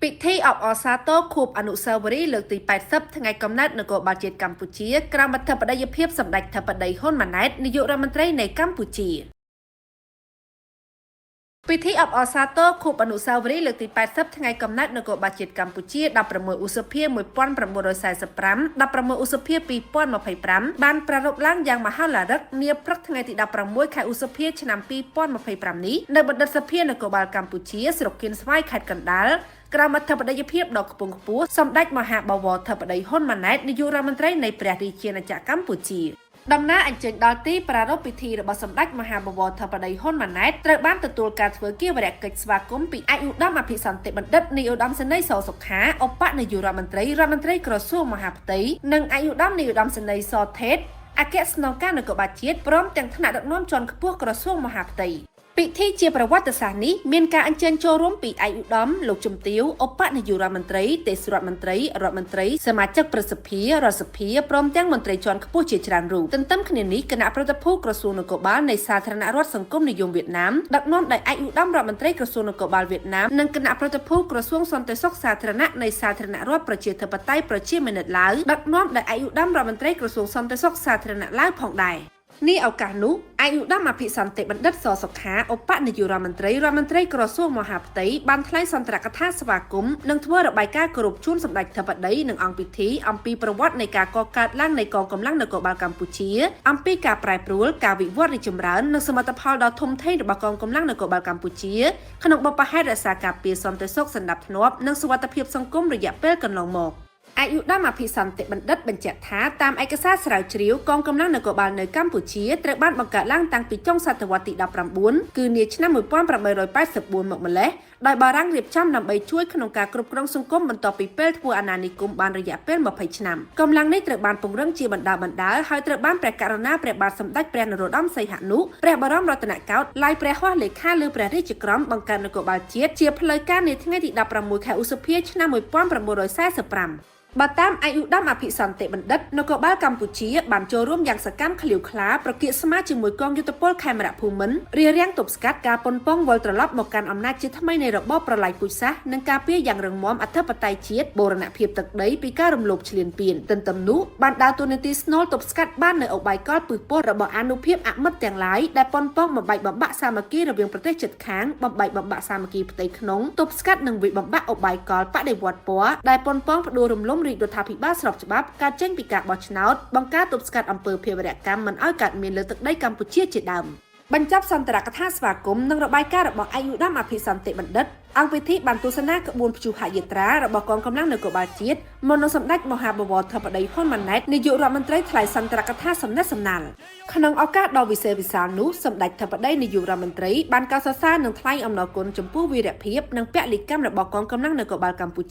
ពិធីអបអរសាទរខួបអនុស្សាវរីយ៍លើកទី80ថ្ងៃកំណើតនគរបាលជាតិកម្ពុជាក្រោមអធិបតីភាពសម្ដេចធិបតីហ៊ុនម៉ាណែតនាយករដ្ឋមន្ត្រីនៃកម្ពុជាពិធីអបអរសាទរខួបអនុស្សាវរីយ៍លើកទី80ថ្ងៃកំណើតនគរបាលជាតិកម្ពុជា16ឧសភា1945 16ឧសភា2025បានប្រារព្ធឡើងយ៉ាងមហោឡារិកនាព្រឹកថ្ងៃទី16ខែឧសភាឆ្នាំ2025នេះនៅបណ្ឌិតសភានគរបាលកម្ពុជាស្រុកគៀនស្វាយខេត្តកណ្ដាលក្រោមអធិបតីភាពដ៏ខ្ពង់ខ្ពស់សម្ដេចមហាបវរធិបតីហ៊ុនម៉ាណែតនាយករដ្ឋមន្ត្រីនៃព្រះរាជាណាចក្រកម្ពុជាដំណើរអញ្ជើញដល់ទីប្រារព្ធពិធីរបស់សម្ដេចមហាបវរធិបតីហ៊ុនម៉ាណែតត្រូវបានទទួលការធ្វើគាវរកិច្ចស្វាគមន៍ពីឯកឧត្តមអភិសន្តិបណ្ឌិតនាយឧត្តមសេនីយ៍សសុខាឧបនាយករដ្ឋមន្ត្រីរដ្ឋមន្ត្រីក្រសួងមហាផ្ទៃនិងឯកឧត្តមនាយឧត្តមសេនីយ៍សថេតអគ្គស្នងការនគរបាលជាតិព្រមទាំងថ្នាក់ដឹកនាំជាន់ខ្ពស់ក្រសួងមហាផ្ទៃពិធីជាប្រវត្តិសាស្ត្រនេះមានការអញ្ជើញចូលរួមពីឯកឧត្តមលោកជំទាវឧបនាយករដ្ឋមន្ត្រីទេសរដ្ឋមន្ត្រីរដ្ឋមន្ត្រីសមាជិកប្រសិទ្ធិរដ្ឋសភាព្រមទាំងមន្ត្រីជាន់ខ្ពស់ជាច្រើនរូបទន្ទឹមគ្នានេះគណៈប្រតិភូក្រសួងនគរបាលនៃសាធារណរដ្ឋសង្គមនិយមវៀតណាមដឹកនាំដោយឯកឧត្តមរដ្ឋមន្ត្រីក្រសួងនគរបាលវៀតណាមនិងគណៈប្រតិភូក្រសួងសន្តិសុខសាធារណៈនៃសាធារណរដ្ឋប្រជាធិបតេយ្យប្រជាមានិតឡាវដឹកនាំដោយឯកឧត្តមរដ្ឋមន្ត្រីក្រសួងសន្តិសុខសាធារណៈឡាវផងដែរនេះឱកាសនោះឯកឧត្តមអភិសន្តិបណ្ឌិតសសុខាឧបនាយករដ្ឋមន្ត្រីរដ្ឋមន្ត្រីក្រសួងមហាផ្ទៃបានថ្លែងសន្ទរកថាស្វាគមន៍និងធ្វើរបាយការណ៍គោរពជូនសម្ដេចធិបតីនិងអង្គពិធីអំពីប្រវត្តិនៃការកកើតឡើងនៃកងកម្លាំងនគរបាលកម្ពុជាអំពីការប្រែប្រួលការវិវត្តរីកចម្រើននិងសមិទ្ធផលដ៏ធំធេងរបស់កងកម្លាំងនគរបាលកម្ពុជាក្នុងបុព្វហេតុរក្សាការពារសន្តិសុខសណ្ដាប់ធ្នាប់និងសុវត្ថិភាពសង្គមរយៈពេលកន្លងមកឯកឧត្តមអភិសន្តិបណ្ឌិតបញ្ជាក់ថាតាមឯកសារស្រាវជ្រាវកងកម្លាំងនគរបាលនៅកម្ពុជាត្រូវបានបង្កើតឡើងតាំងពីចុងសតវត្សទី19គឺនាឆ្នាំ1884មកម្លេះដោយបារាំងរៀបចំដើម្បីជួយក្នុងការគ្រប់គ្រងសង្គមបន្ទាប់ពីពេលធ្វើអាណានិគមបានរយៈពេល20ឆ្នាំកម្លាំងនេះត្រូវបានពង្រឹងជាបណ្ដាបណ្ដាហើយត្រូវបានព្រះករុណាព្រះបាទសម្ដេចព្រះនរោត្តមសីហនុព្រះបរមរតនកោដ្ឋឡាយព្រះហស្ថលេខាលើព្រះរាជក្រមបង្កើតនគរបាលជាតិជាផ្លូវការនាថ្ងៃទី16ខែឧសភាឆ្នាំ1945បើតាមឯកឧត្តមអភិសន្តិបណ្ឌិតនគរបាលកម្ពុជាបានចូលរួមយ៉ាងសកម្មក្លៀវក្លាប្រគៀកស្មាជាមួយកងយុទ្ធពលខេមរៈភូមិន្ទរារាំងទប់ស្កាត់ការប៉ុនប៉ងវិលត្រឡប់មកកាន់អំណាចជាថ្មីនៃរបបប្រល័យពូជសាសន៍និងការពារយ៉ាងរឹងមាំអធិបតេយ្យជាតិបូរណភាពទឹកដីពីការរំលោភឈ្លានពានទន្ទឹមនោះបានដើរតួនាទីស្នូលទប់ស្កាត់បាននៅឧបាយកលពឹសពលរបស់អានុភាពអមិត្តទាំងឡាយដែលប៉ុនប៉ងបំបែកបំបាក់សាមគ្គីរវាងប្រទេសជិតខាងបំបែកបំបាក់សាមគ្គីផ្ទៃក្នុងទប់ស្កាត់និងវិបំបាក់ឧបាយកលបដិវត្តពណ៌ដែលប៉ុនប៉ងផ្ដួលរំលំរាជរដ្ឋាភិបាលស្របច្បាប់កើតចេញពីការបោះឆ្នោតបង្ការទប់ស្កាត់អំពើភេរវកម្មមិនឲ្យកើតមានលើទឹកដីកម្ពុជាជាដើមបញ្ចប់សន្ទរកថាស្វាគមន៍និងរបាយការណ៍របស់ឯកឧត្តមអភិសន្តិបណ្ឌិតអង្គពិធីបានទស្សនាក្បួនព្យុហយាត្រារបស់កងកម្លាំងនគរបាលជាតិមុននឹងសម្ដេចមហាបវរធិបតីហ៊ុនម៉ាណែតនាយករដ្ឋមន្ត្រីថ្លែងសន្ទរកថាសំណេះសំណាលក្នុងឱកាសដ៏វិសេសវិសាលនោះសម្ដេចធិបតីនាយករដ្ឋមន្ត្រីបានកោតសរសើរនិងថ្លែងអំណរគុណចំពោះវីរភាពនិងពលិកម្មរបស់កងកម្លាំងនគរបាលកម្ពុជា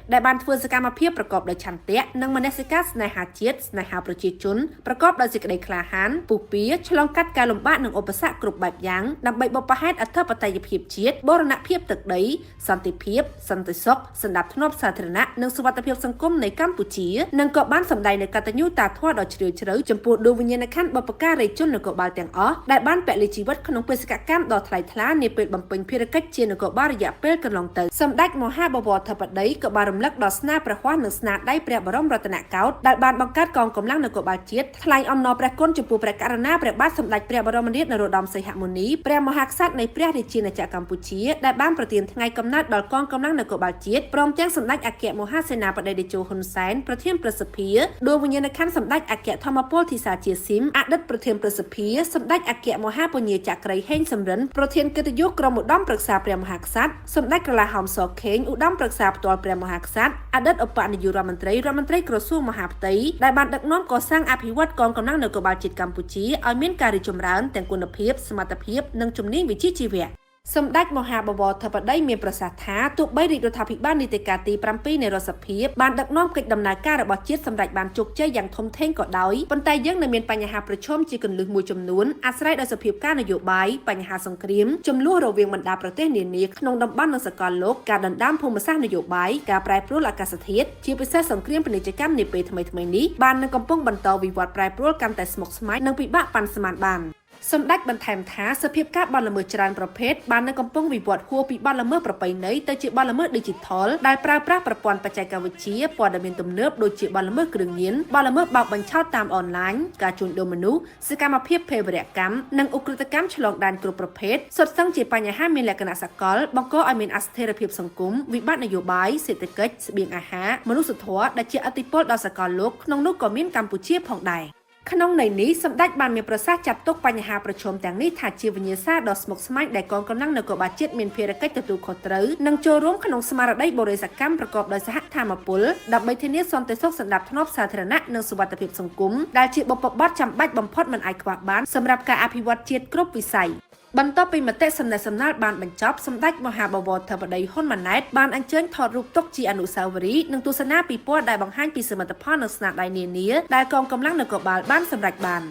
ដែលបានធ្វើសកម្មភាពប្រកបដោយឆន្ទៈនិងមនសិការស្នេហាជាតិស្នេហាប្រជាជនប្រកបដោយសេចក្តីក្លាហានពុះពៀឆ្លងកាត់ការលំបាកនិងឧបសគ្គគ្រប់បែបយ៉ាងដើម្បីបុព្វហេតុអធិបតេយ្យភាពជាតិបូរណភាពទឹកដីសន្តិភាពសន្តិសុខសណ្ដាប់ធ្នាប់សាធារណៈនិងសុវត្ថិភាពសង្គមនៃកម្ពុជានិងក៏បានសម្ដែងនូវកតញ្ញូតាធម៌ដ៏ជ្រាលជ្រៅចំពោះដួងវិញ្ញាណក្ខន្ធបុព្វការីជននគរបាលទាំងអស់ដែលបានពលិជីវិតក្នុងបេសកកម្មដ៏ថ្លៃថ្លានាពេលបំពេញភារកិច្ចជានគរបាលរយៈពេលកន្លងទៅសម្ដេចមហាបវរធិបតីក៏បានរំលឹកដល់ស្នាព្រះហស្ថនិងស្នាដៃព្រះបរមរតនកោដ្ឋដែលបានបង្កើតកងកម្លាំងនគរបាលជាតិថ្លែងអំណរព្រះគុណចំពោះព្រះករុណាព្រះបាទសម្ដេចព្រះបរមនាថនរោត្តមសីហមុនីព្រះមហាក្សត្រនៃព្រះរាជាណាចក្រកម្ពុជាដែលបានប្រទានថ្ងៃកំណើតដល់កងកម្លាំងនគរបាលជាតិព្រមទាំងសម្ដេចអគ្គមហាសេនាបតីតេជោហ៊ុនសែនប្រធានព្រឹទ្ធសភាដួងវិញ្ញាណក្ខន្ធសម្ដេចអគ្គធម្មពលធីសាជាស៊ីមអតីតប្រធានព្រឹទ្ធសភាសម្ដេចអគ្គមហាពញាចក្រីហេងសំរិនប្រធានកិត្តិយសក្រុមឧត្តមប្រឹក្សាព្រះមហាក្សត្រសម្ដេចក្រឡាហោមសខេងឧត្តមប្រឹក្សាផ្ទាល់ព្រះមហាក្សត្រអតីតឧបនាយករដ្ឋមន្ត្រីរដ្ឋមន្ត្រីក្រសួងមហាផ្ទៃដែលបានដឹកនាំកសាងអភិវឌ្ឍកងកម្លាំងនគរបាលជាតិកម្ពុជាឲ្យមានការរីកចម្រើនទាំងគុណភាពសមត្ថភាពនិងជំនាញវិជ្ជាជីវៈសម្ដេចមហាបវរធិបតីមានប្រសាសន៍ថាទោះបីរាជរដ្ឋាភិបាលនីតិកាលទី7នៃរដ្ឋសភាបានដឹកនាំកិច្ចដំណើរការរបស់ជាតិសម្រេចបានជោគជ័យយ៉ាងធំធេងក៏ដោយប៉ុន្តែយើងនៅមានបញ្ហាប្រឈមជាគន្លឹះមួយចំនួនអាស្រ័យដោយសភាពការនយោបាយបញ្ហាសង្គ្រាមចំនួនរវាងបណ្ដាប្រទេសនានាក្នុងតំបន់និងសកលលោកការដណ្ដើមភូមិសាស្ត្រនយោបាយការប្រែប្រួលអាកាសធាតុជាពិសេសសង្គ្រាមពាណិជ្ជកម្មនាពេលថ្មីៗនេះបាននឹងកំពុងបន្តវិវត្តប្រែប្រួលកាន់តែស្មុគស្មាញនិងពិបាកប៉ាន់ស្មានបាន។ សម្ដេចបន្ថែមថាសភាពការបទល្មើសច្រើនប្រភេទបាននៅកំពុងវិវត្តហួសពីបទល្មើសប្រពៃណីទៅជាបទល្មើសឌីជីថលដែលប្រើប្រាស់ប្រព័ន្ធបច្ចេកវិទ្យាព័ត៌មានទំនើបដូចជាបទល្មើសគ្រឿងញៀនបទល្មើសបោកបញ្ឆោតតាមអនឡាញការជួញដូរមនុស្សសកម្មភាពភេរវកម្មនិងឧក្រិដ្ឋកម្មឆ្លងដែនគ្រប់ប្រភេទសុទ្ធសឹងជាបញ្ហាមានលក្ខណៈសកលបង្កឲ្យមានអស្ថិរភាពសង្គមវិបត្តិនយោបាយសេដ្ឋកិច្ចស្បៀងអាហារមនុស្សធម៌ដែលជាឥទ្ធិពលដល់សកលលោកក្នុងនោះក៏មានកម្ពុជាផងដែរ។ ក្នុងន័យនេះសម្ដេចបានមានប្រសាសន៍ចាត់ទុកបញ្ហាប្រឈមទាំងនេះថាជាវិញ្ញាសាដ៏ស្មុគស្មាញដែលកងកម្លាំងនគរបាលជាតិមានភារកិច្ចទទួលខុសត្រូវនិងចូលរួមក្នុងស្មារតីបុរេសកម្មប្រកបដោយសហធមពលដើម្បីធានាសន្តិសុខសណ្ដាប់ធ្នាប់សាធារណៈនិងសុវត្ថិភាពសង្គមដែលជាបុព្វបុរសចាំបាច់បំផុតមិនអាចខ្វះបានសម្រាប់ការអភិវឌ្ឍជាតិគ្រប់វិស័យ។ បន្ទាប់ពីមតិសំណេះសំណាលបានបញ្ចប់សម្ដេចមហាបវរធិបតីហ៊ុនម៉ាណែតបានអញ្ជើញថតរូបទុកជាអនុស្សាវរីយ៍និងទស្សនាពិព័រណ៍ដែលបង្ហាញពីសមិទ្ធផលនិងស្នាដៃនានាដែលកងកម្លាំងនគរបាលបានសម្រេចបាន។